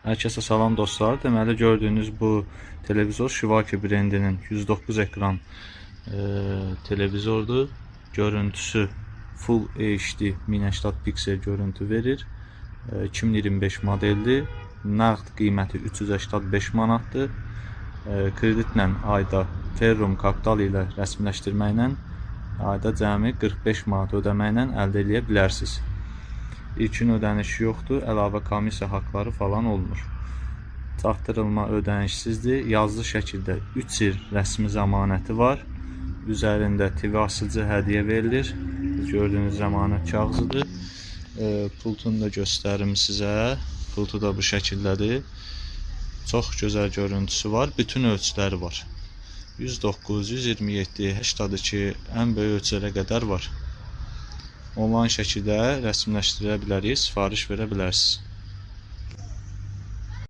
Hər kəsə salam dostlar. Deməli gördüyünüz bu televizor Shivaki brendinin 109 ekran televizordur. Görüntüsü Full HD 1080 piksel görüntü verir. 2025 modeldir. Nağd qiyməti 385 manatdır. Kreditlə ayda Ferrum Kapital ilə rəsmiləşdirməklə ayda cəmi 45 manat ödəməklə əldə eləyə bilərsiniz. İlkin ödəniş yoxdur, əlavə komissiya haqları falan olmur. Çatdırılma ödənişsizdir. Yazılı şəkildə 3 il rəsmi zəmanəti var. Üzərində TV asıcı hədiyyə verilir. Gördüyünüz zəmanət kağızıdır. Pultunu da göstərim sizə. Pultu da bu şəkildədir. Çox gözəl görüntüsü var. Bütün ölçüləri var. 109, 127, 82 ən böyük ölçülərə qədər var. Onlayn şəkildə rəsmiləşdirə bilərik, sifariş verə bilərsiniz.